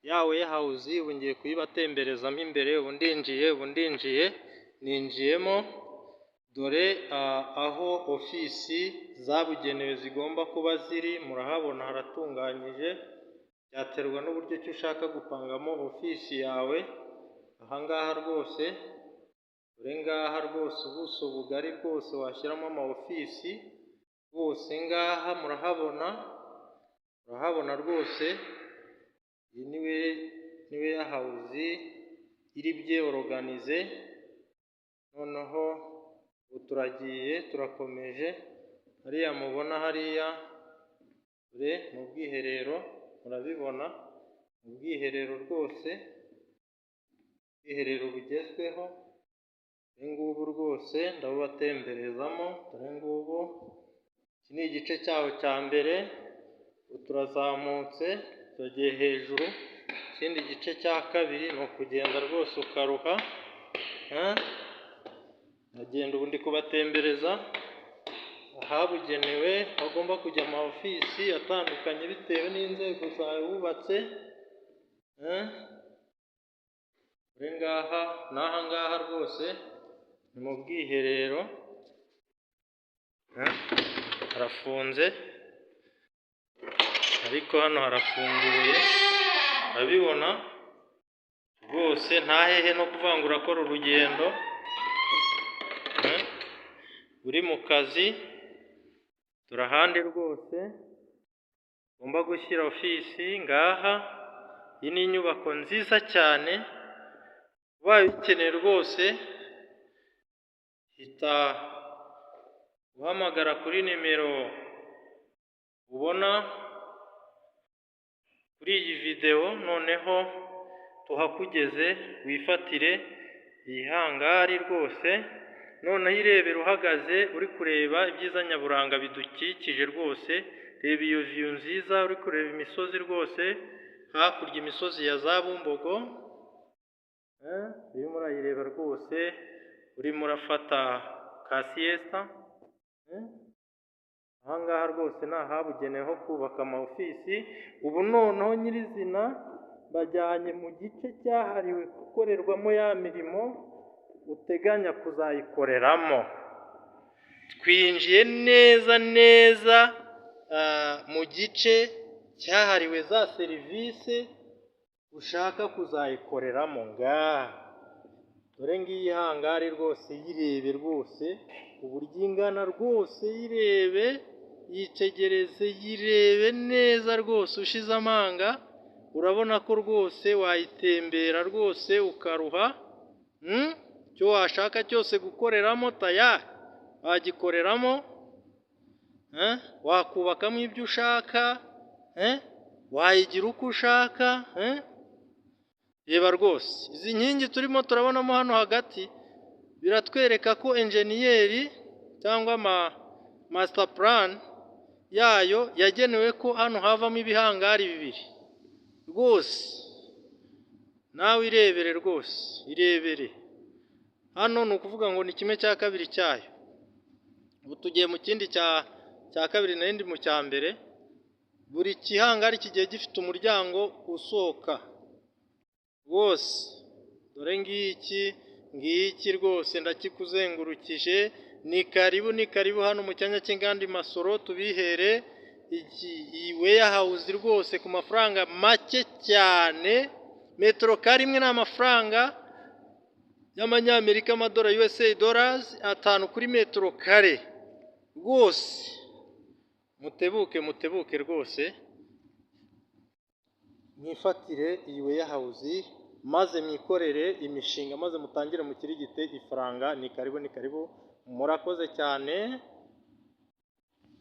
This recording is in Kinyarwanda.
Ya warehouse ubu ngiye kuyibatemberezamo imbere. Ubu ndinjiye, ninjiyemo. Dore aho ofisi zabugenewe zigomba kuba ziri, murahabona haratunganyije. Byaterwa n'uburyo ki ushaka gupangamo ofisi yawe. Ahangaha rwose, dore ngaha rwose, ubuso bugari bwose washyiramo ama ofisi bose ngaha murahabona, murahabona rwose. Iyi ni warehouse iri bien organisée. Noneho ubu turagiye, turakomeje. Hariya mubona hariya, dore ni ubwiherero, murabibona, ubwiherero rwose, ubwiherero bugezweho. Dore ngubu rwose ndabubatemberezamo, dore ngubu. Iki ni igice cyaho cya mbere. Ubu turazamutse, turagiye hejuru. Ikindi gice cya kabiri ni ukugenda rwose ukaruha. Ndagenda ubu ndi kubatembereza ahabugenewe hagomba kujya ama ofisi atandukanye bitewe n'inzego zawe wubatse. Dore ngaha n'aha ngaha rwose ni mu bwiherero, harafunze ariko hano harafunguye, urabibona rwose. Nta hehe no kuvuga ngo urakora urugendo uri mu kazi. Dore ahandi rwose ugomba gushyira ofisi ngaha. Iyi ni inyubako nziza cyane, ubaye uyikeneye rwose hita uhamagara kuri nimero ubona kuri iyi videwo, noneho tuhakugeze wifatire iyi hangari rwose. Noneho irebere uhagaze uri kureba ibyiza nyaburanga bidukikije rwose. Reba iyo view nziza, uri kureba imisozi rwose hakurya, imisozi ya za Bumbogo urimo urayireba rwose, urimo urafata ka siesta. Aha ngaha rwose ni ahabugenewe ho kubaka ama ofisi. Ubu noneho nyirizina bajyanye mu gice cyahariwe gukorerwamo ya mirimo uteganya kuzayikoreramo. Twinjiye neza neza mu gice cyahariwe za serivisi ushaka kuzayikoreramo. Ngaha dore ngiyi hangari rwose, yirebe rwose uburyo ingana rwose, yirebe, yitegereze, yirebe neza rwose ushize amanga. Urabona ko rwose wayitembera rwose ukaruha. Icyo washaka cyose gukoreramo tayari wagikoreramo, wakubakamo ibyo ushaka, wayigira uko ushaka. Reba rwose izi nkingi turimo turabonamo hano hagati, biratwereka ko enjeniyeri cyangwa master plan yayo yagenewe ko hano havamo ibihangari bibiri rwose. Nawe irebere rwose, irebere. Hano ni ukuvuga ngo ni kimwe cya kabiri cyayo. Ubu tugiye mu kindi cya kabiri, nari ndi mu cya mbere. Buri gihangari kigiye gifite umuryango usohoka rwose. Dore ngiki, ngiki rwose, ndakikuzengurukije. Ni karibu, ni karibu hano mu cyanya cy'inganda i Masoro, tubihere iyi warehouse rwose ku mafaranga make cyane. Metero kare imwe ni amafaranga y'amanyamerika, amadolari USA dollars 5 kuri metero kare rwose. Mutebuke, mutebuke rwose, mwifatire iyi warehouse maze mwikorere imishinga, maze mutangire mukirigite ifaranga. Ni karibu, ni karibu, murakoze cyane.